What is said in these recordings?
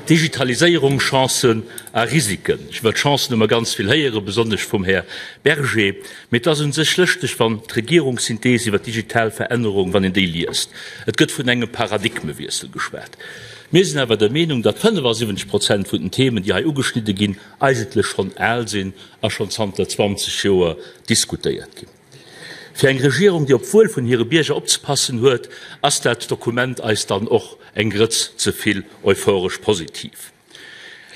Digitaliséierung, Chancen a Risiken. Iwwer d'Chancen hu mer ganz vill héieren, besonnesch vum Här Berger. Mee et ass u sech lëschteg, wann d'Regierungssynthees iwwer d'digital Verännerung, wann een déi liest. Et gëtt vun engem Paradigmewiessel geschwat. Mir sinn awer der Meenung, datt 75 Prozent vun den Themen, déi hei ugeschnidde ginn, eigentlech schonn al sinn a schonn zanter 20 Joer diskutéiert ginn. Fir eng Regierung, déi op d'Wuel vun hire Bierger opzepassen huet, ass dat Dokument eis dann och eng Grëtz ze vill euphoresch positiv.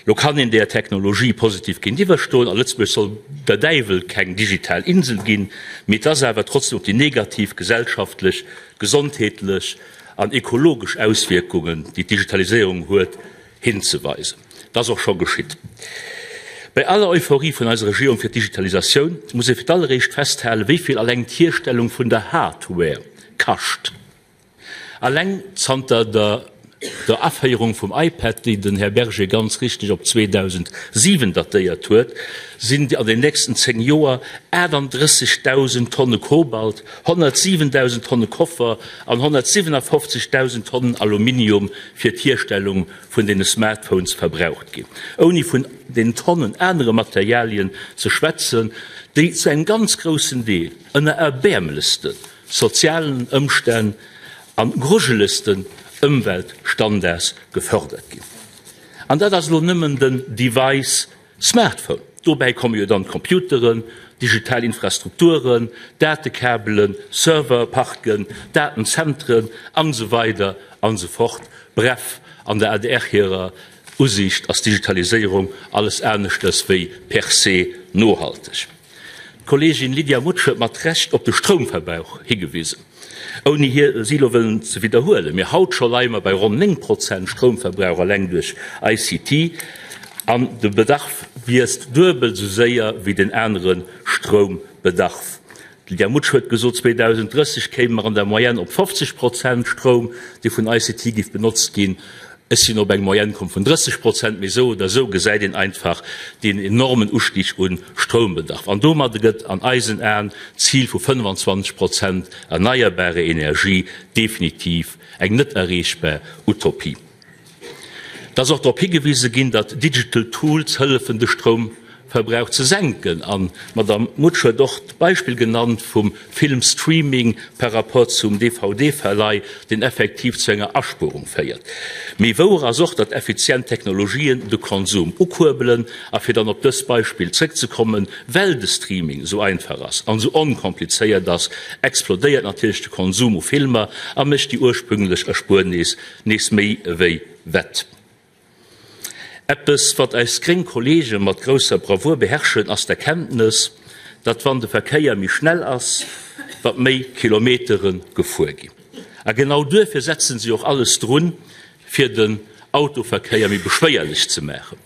Lo kann een där Technologie positiv géintiwwer stoen, a Lëtzebuerg soll der Däiwel keng digital Insel ginn, mee et ass awer trotzdem op déi negativ gesellschaftlech, gesondheetlech an ekologesch Auswierkungen, déi d'Digitaliséierung huet, hinzeweisen. Dat ass och scho geschitt. Bei aller Euphorie vun eiser Regierung fir d'Digitalisatioun muss ee fir d'alleréischt festhalen, wéi vill alleng d'Hierstellung vun der Hardware kascht. Alleng zanter der der Aféierung vum iPad, déi den Här Berger ganz richteg op 2007 datéiert huet, sinn an den nächsten 10 Joer 38.000 Tonne Kobalt, 107.000 Tonne Koffer an 157.000 Tonnen Aluminium fir d'Hierstellung vun deene Smartphones verbraucht ginn, ouni vun den Tonnen anere Materialien ze schwätzen, déi zu engem ganz groussen Deel ënner erbäermlechste sozialen Ëmstänn a grujelegsten Ëmweltstandards gefördert ginn. An dat ass elo nëmmen den Device Smartphone. Dobäi komme jo dann d'Computeren, digital Infrastrukturen, Datekabelen, Serverparken, Datenzentren an esou weider an esou fort. Bref, an der adr hirer Usiicht ass d'Digitaliséierung alles aneschters wéi per se nohalteg. D'Kolleegin Lydia Mutsch huet mat Recht op de Stroumverbrauch higewisen. Ouni hir si elo wëllen ze widderhuelen, mee haut scho leie mer bei ronn 9 Prozent Stroumverbrauch eleng duerch ICT, an de Bedarf wiisst duebel esou séier wéi den anere Stroumbedarf. D'Lydia Mutsch huet gesot, 2030 kéime mer an der Moyenne op 50 Prozent Stroum, dee vun ICT géif benotzt ginn. Ech sinn op eng Moyenne komm vun 30 Prozent, mee esou oder esou gesäit een einfach deen enormen Ustig u Stroumbedarf. An domadde gëtt an eisen Aen d'Zil vu 25 Prozent erneierbare Energie definitiv eng net erreechbar Utopie. Et ass och drop higewise ginn, datt Digital Tools hëllefen, de Stroumverbrauch ze senken. An d'Madamm Mutsch huet och d'Beispill genannt vum Filmstreaming par rapport zum DVD-Verleih, deen effektiv zu enger Aspuerung féiert. Mee wouer ass och, datt effizient Technologien de Konsum ukuerbelen. A fir dann op dëst Beispill zréckzekommen, Well de Streaming esou einfach ass an esou onkomplizéiert ass, explodéiert natierlech de Konsum u Filmer a mécht déi ursprünglech Erspuernis nees méi ewéi wett. Eppes, wat eis gréng Kollege mat grousser Bravour beherrschen, ass d'Erkenntnes, datt wann de Verkéier méi schnell ass, wat méi Kilometere gefuer ginn. A genau duerfir setzen si och alles drun, fir den Autoverkéier méi beschwéierlech ze maachen.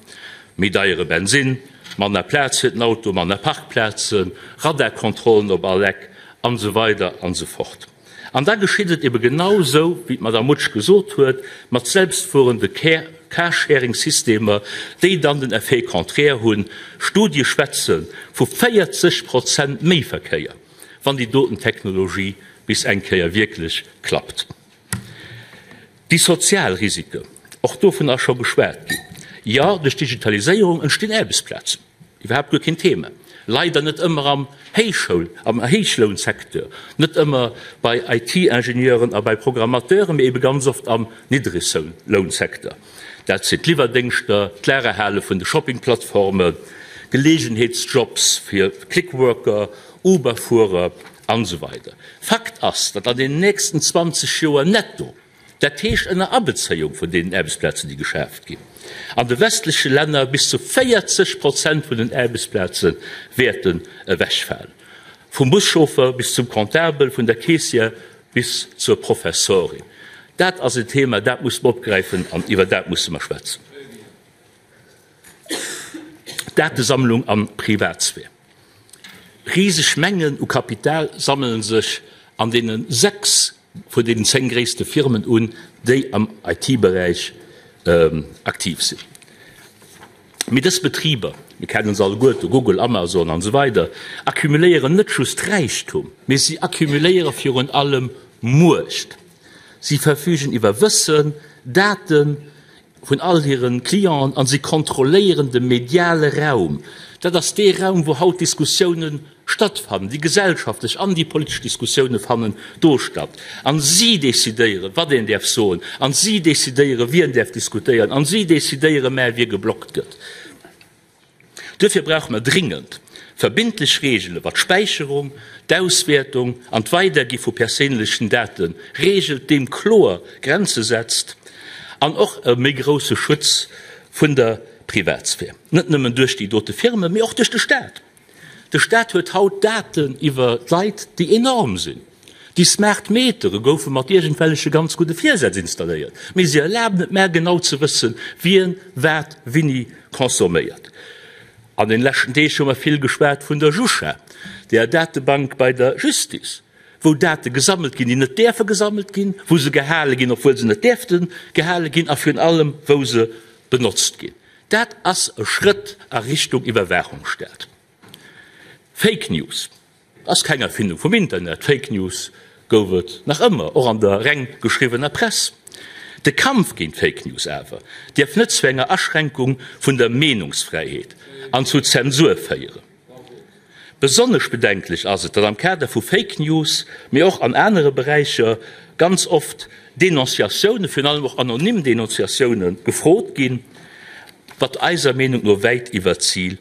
Méi deiere Bensinn, manner Plaz fir den Auto, manner Parkplazen, Radarkontrollen op all Eck, an esou weider an esou fort. An da geschitt et ebe genau esou, wéi d'Madame Mutsch gesot huet, mat selbstfuerende Carsharing-Systemer, déi dann den Effet contraire hunn. Studie schwätze vu 40 Prozent méi Verkéier, wann déi doten Technologie bis eng Kéier wierklech klappt. Déi sozial Risiken, och dovun ass scho geschwat ginn. Jo, duerch d'Digitaliséierung entstinn Aarbechtsplazen. Iwwerhaapt guer keen Thema. Leider net ëmmer am Héichschoul, am Héichlounsecteur, net ëmmer bei IT-Ingenieuren a bei Programmateuren, mee ebe ganz oft am Niddreglounsecteur. Dat sinn d'Liwwerdéngschter, d'Lagerhale vun de Shoppingplattformen, Geleegenheetsjobs fir Clickworker, Uber-Fuerer an esou weider. Fakt ass, datt an den nächsten 20 Joer netto Dat heescht ënner Abezéiung vun deenen Aarbechtsplazen, déi geschaaft ginn, an de westleche Länner bis zu 40 Prozent vun den Aarbechtsplaze wäerten ewechfalen. Vum Buschauffer bis zum Comptabel, vun der Keessière bis zur Professorin. Dat ass en Thema, dat musse mer opgräifen an iwwer dat musse mer schwätzen. Datesammlung an Privatsphär. Riseg Mengen u Kapital sammele sech an deene 6 vun deenen 10 gréisste Firmen un, déi am IT-Beräich aktiv sinn. Mee dës Betriber, mir kennen se alleguerte, Google, Amazon an esou weider, accumuléieren net just Räichtum, mee si accumuléiere virun allem Muecht. Si verfügen iwwer Wëssen, Daten. vun all hire Clienten an si kontrolléieren de mediale Raum. Dat ass dee Raum, wou haut Diskussiounen stattfannen, déi gesellschaftlech an déi politesch Diskussioune fannen do statt. An si decidéieren, wat een däerf soen, an si decidéieren, wien däerf diskutéieren, an si decidéieren, mä wie geblockt gëtt. Duerfir brauche mer dringend verbindlech Reegele wat d'Späicherung, d'Auswäertung an d'Weidergi vu perséinlechen Date reegelt, deem kloer Grenze setzt an och e méi grousse Schutz vun der Privatsphär, net nëmmen duerch déi dote Firmen, mee och duerch de Staat. De Staat huet haut Daten iwwer d'Leit, déi enorm sinn. Déi smart Metere goufe mat iergendwelleche ganz gudde Virsätz installéiert, mee se erlaben et mer genau ze wëssen, wien wat winni consomméiert. An den leschten Deeg hu mer vill geschwat vun der JUSCHA, der Datebank bei der Justice, wou Date gesammelt ginn, déi net däerfe gesammelt ginn, wou se gehale ginn, obwuel se net däerfte gehale ginn, a virun allem wou se benotzt ginn. Dat ass e Schrëtt a Richtung Iwwerwaachungsstaat. Fake News ass keng Erfindung vum Internet. Fake News gouf et nach ëmmer, och an der reng geschriwwener Press. De Kampf géint Fake News awer dierf net zu enger Aschränkung vun der Meenungsfräiheet an zu Zensur féieren. Besonnesch bedenklech ass et, datt am Kader vu Fake News, mee och an anere Beräicher, ganz oft Denonciatiounen, virun allem och anonym Denonciatiounen, gefrot ginn, wat eiser Meenung no wäit iwwer d'Zil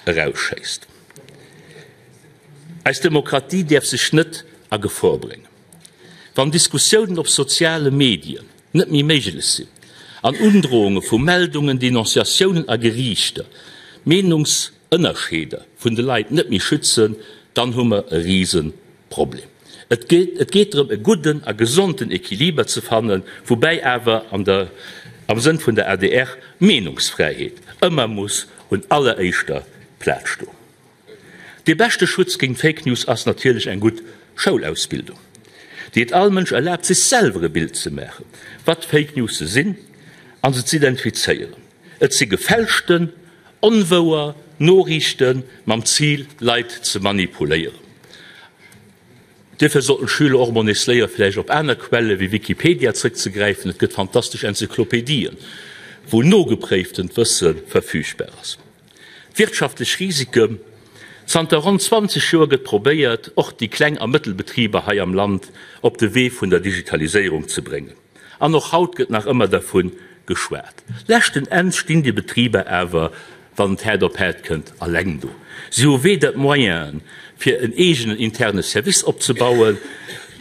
erausschéisst. Eis Demokratie däerf sech net a Gefor bréngen. Wann Diskussiounen op soziale Medien net méi méiglech sinn an Undrohunge vu Meldungen, Denonciatiounen a Geriichter d'Meenungsënnerscheeder vun de Leit net méi schützen, dann hu mer e Riseproblem. Et geet drëm, e gudden a gesonten Equiliber ze fannen, woubäi awer an der, am Sënn vun der adr, Meenungsfräiheet ëmmer muss un alleréischter Plaz stoen. Dee beschte Schutz géint Fake News ass natierlech eng gutt Schoulausbildung, déi et all Mënsch erlaabt, sech selwer e Bild ze maachen, wat Fake Newse sinn a se z'identifizéieren. Et si gefälschten, onwouer Noriichte mam Zil, Leit ze manipuléieren. Duerfir sollten d'Schüler och emol nees léiere vläicht op aner Quelle wéi Wikipedia zréckzegräifen. Et gëtt fantastesch Enzyklopedien, wou nogepréiftent Wësse verfügbar ass. D'wirtschaftlech Risiken, Zanter ronn 20 Joer gëtt probéiert, och déi Kleng a Mëttelbetriber hei am Land op de Wee vun der Digitaliséierung ze bréngen. An och haut gëtt nach ëmmer dervu geschwat. Leschten Enns stinn déi Betriber awer, wann et haart op haart kënnt, alleng do. Si hu weder d'Moyenen, fir en eegenen interne Service opzebauen,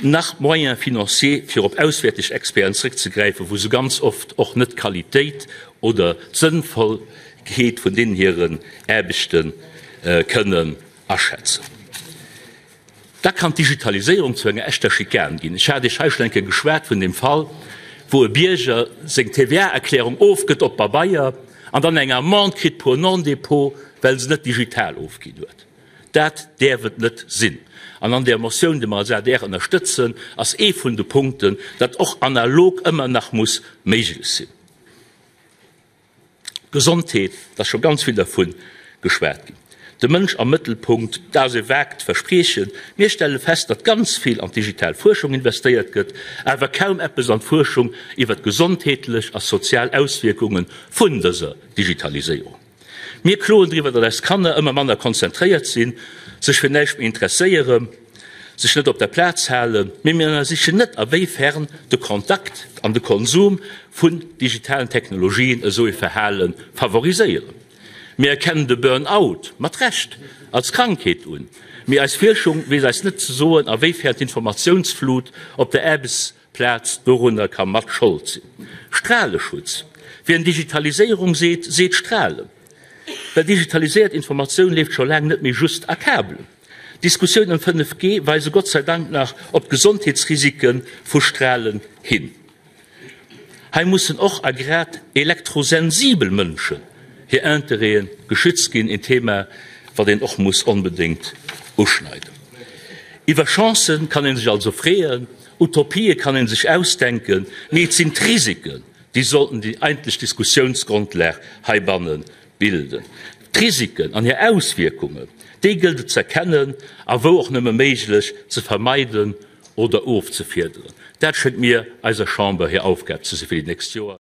nach d'Moyens financiers, fir op auswäerteg Experten zrëckzegräifen, wou se ganz oft och net d'Qualitéit oder d'Sënnvollkeet vun deenen hiren Aarbechte kënnen aschätzen. Da kann d'Digitaliséierung zu enger echter Schikan ginn. Ech hat Iech hei schonn eng Kéier geschwat vun dem Fall, wou e Bierger seng TVA-Erklärung ofgëtt op Pabeier an dann eng Amende kritt pour non-dépôt, well en se net digital ofginn huet. Dat däerf et net sinn. An an där Motioun, déi mer als adr ënnerstëtzen, ass ee vun de Punkten, datt och analog ëmmer nach muss méiglech sinn. Gesondheet, et ass scho ganz vill dervu geschwat ginn. De Mënsch am Mëttelpunkt, dat ass e vaagt Verspriechen. Mir stelle fest, datt ganz vill an d'digital Fuerschung investéiert gëtt, awer kaum eppes an d'Fuerschung iwwer d'gesondheetlech a sozial Auswierkunge vun dëser Digitaliséierung. Mir kloen driwwer, datt eis Kanner ëmmer manner konzentréiert sinn, sech fir näischt méi interesséieren, sech net op der Plaz halen, mee mir ënnersichen net, a wéi fern de Kontakt an de Konsum vun digitalen Technologien esou ee Verhale favoriséieren. Mir erkennen de Burn-out, mat Recht, als Krankheet un, mee eis Fuerschung weess eis net ze soen, a wéi fern d'Informatiounsflut op der Aarbechtsplaz Plaz dorunner ka mat Schold sinn. Straleschutz, Wien Digitaliséierung seet, seet Stralen. Well digitaliséiert Informatioun leeft scho laang net méi just a Kabelen. D'Diskussioun ëm 5G weise Gott sei Dank nach op d'Gesondheetsrisike vu Stralen hin. Hei mussen och a grad elektrosensibel Mënschen hir Interêten geschützt ginn, een Thema, wat een och muss onbedéngt uschneiden. Iwwer Chancen kann ee sech also freeën, Utopië kann ee sech ausdenken, mee et sinn d'Risiken, déi sollten déi eigentlech Diskussiounsgrondlag heibanne bilden. D'Risiken an hir Auswierkungen, déi gëllt et z'erkennen a wou och nëmme méiglech ze vermeiden oder ofzefiederen. Dat schéngt mir eiser Chamber hir Aufgab ze si fir déi nächst Joer.